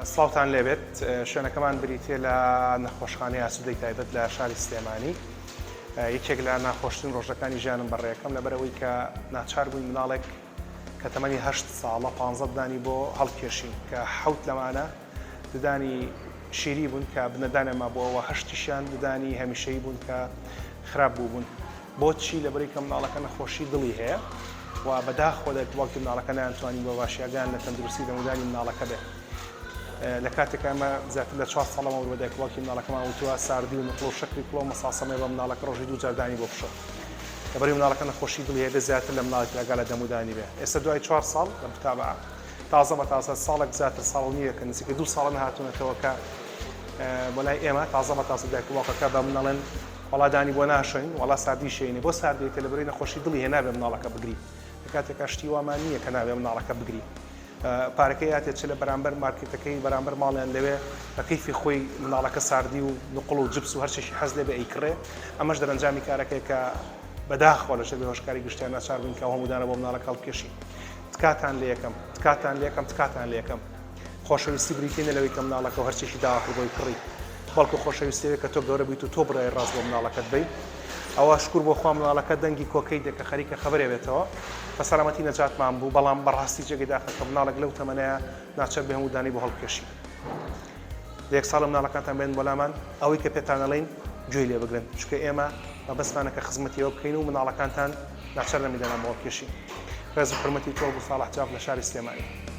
سڵاوتان لێبێت شوێنەکەمان بریتیە لە نەخۆشخانەی ئاسوودەی تایبەت لە شاری سلێمانی یەکێک لە ناخۆشترین ڕۆژەکانی ژیانم بەڕێکەم لەبەرئەوەی کە ناچار بووین مناڵێک کە تەمەنی هەشت ساڵە پانزە ددانی بۆ هەڵکێشین کە حەوت لەمانە ددانی شیری بوون کە بنەدانیان مابووەوە هەشتیشیان ددانی هەمیشەیی بوون کە خراپ بووبوون. بۆچی؟ لەبەرئەوەی کە مناڵەکە نەخۆشی دڵی هەیە و بەداخەوە دایک و باوکی مناڵەکە نەیانتوانی بە باشی ئاگایان لە تەندروستی دەمودانی مناڵەکە بێ. لە کاتێکا ئێمە زیاتر لە چوار ساڵ لەمەوبەر بە دایک و باوکی مناڵەکەمان وتووە ساردی و نوقڵە و شەکری کوڵە و مەساسە مەیە بە مناڵەکە ڕۆژی دوو جار دانی بۆ بشۆ. لەبەرئەوەی مناڵەکە نەخۆشی دڵی هەیە بێ زیاتر لە مناڵی تر ئاگا لە دەمودانی بێ. ئێستا دوای چوار ساڵ لە متابعە تازە بە تازە ساڵێک زیاتر ساڵ و نیوێکە نزیکەی دوو ساڵە نەهاتوونەتەوە کە بۆ لای ئێمە تازە بە تازە دایک و باوکەکە بە من ئەڵێن وەڵا دانی بۆ ناشۆین وەڵا ساردی شێینێ بۆ ساردیەتە لەبەرەی نەخۆشی دڵی هەیە نابێ مناڵەکە بگری لە کاتێکا شتی وامان نییە کە نابێ مناڵەکە بگری پارەکەی یاتێ چ لە بەرامبەر مارکێتەکەی بەرامبەر ماڵیان لەوێ بە کەیفی خۆی مناڵەکە ساردی و نوقڵ و جپس و هەرچێکی حەز لێ بێ ئەیکڕێ ئەمەش دەرەنجامی کارەکەیە کە بەداخەوە لەژێر بێهۆشکاری گشتیان ناچار بووین کە ئەو هەموو دانە بۆ مناڵەکە هەڵبکێشین تکاتان لێ ئەکەم تکاتان لێ ئەکەم تکاتان لێ ئەکەم خۆشەویستی بریتی نیە لەوەی کە مناڵەکە و هەرچێکی داوا کرد بۆی کڕی بەڵکو خۆشەویستی ئەوەیە کە تۆ گەورە بیت و تۆ بڕیاری ڕاست بۆ مناڵەکەت بەی ئەوە شکور بۆ خوا مناڵەکە دەنگی کۆکەی دێ کە خەریکە خەبەرێ بێتەوە بە سەلامەتی نەجاتمان بوو بەڵام بەڕاستی جێگەی داخە کە مناڵێک لەو تەمەنەیە ناچار بێ هەموو دانەی بۆ هەڵبکێشی لە یەک ساڵە مناڵەکانتان بێن بۆ لامان ئەوەی کە پێتان ئەڵێین گوێی لێ بگرن چونکە ئێمە مەبەستمانە کە خزمەتی ئێوە بکەین و مناڵەکانتان ناچار نەبین دانان بۆ هەڵبکێشین ڕێز و حورمەتی تۆ بوو ساڵح جاف لە شاری سلێمانی.